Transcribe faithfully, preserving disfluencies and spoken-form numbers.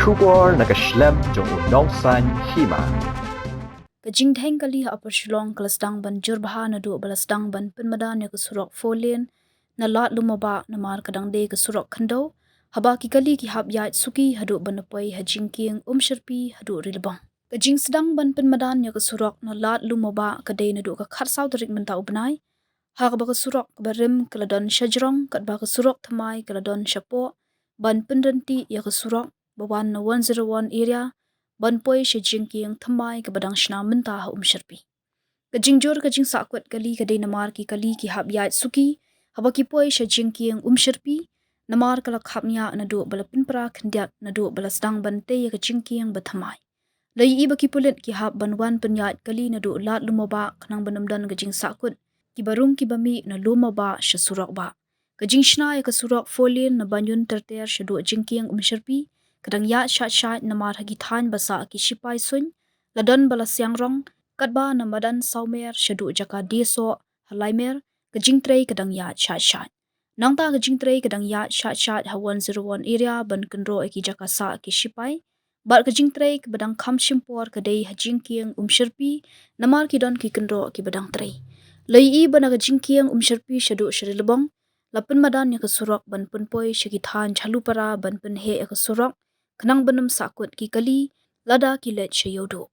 Khubor na ka shlem jong u nongsan hima. Ka jingdheng kali ha Upper Shillong ka la sdang ban jur bha naduh ba la sdang ban pynmadan ïa ka surok four lane na Lad Lumaba namar ka dang dei ka surok khyndew, haba ki kali ki hap ïaid suki haduh ban poi ha jingkieng Umshyrpi haduh Rilbong. Ka jingsdang ban pynmadan ïa ka surok na Lad Lumaba ka dei naduh ka khatsaw tarik mynta u bnai, ha kaba ka surok kaba rim ka la don sha jrong, katba ka surok thymmai ka la don shapoh, ban pynryntih ïa ka surok ba wan na one zero one area ban poi sha jingkieng thymmai kaba dang shna mynta ha Umshyrpi. Ka jingjur ka jingsahkut kali ka dei namar ki kali ki hap ïaid suki haba ki poi sha jingkieng Umshyrpi, namar ka la khapngiah naduh ba la pynpra khyndiat naduh ba la sdang ban tei ïa ka jingkieng ba thymmai. La ïohi ba ki pulit ki hap ban wan pynïaid kali naduh Lad Lumaba khnang ban ym don ka jingsahkut kiba rung kiba mih na Lumaba sha surok bah. Ka jingshna ïa ka surok four lane na Banyun ter ter shaduh jingkieng Umshyrpi ka dang ïaid shait shait namar ha ki thaiñ ba sah ki shipai suiñ la don ba la siang rong, katba na madan Sawmer shaduh jaka Diesoh ha Laimer ka jingtrei ka dang ïaid shait shait. Nangta ka jingtrei ka dang ïaid shait shait ha one zero one area ban kynroh ïa ki jaka sah ki shipai, bad ka jingtrei kaba dang kham shim por ka dei ha jingkieng Umshyrpi namar ki don ki kynroh kiba dang trei. La ïohi ba na ka jingkieng Umshyrpi shaduh sha Rilbong la pynmadan ïa ka surok ban pynpoi sha ki thaiñ Jhalupara ban pynheh ïa ka surok khnang ban ym sahkut ki kali lada ki leit sha Ïewduh.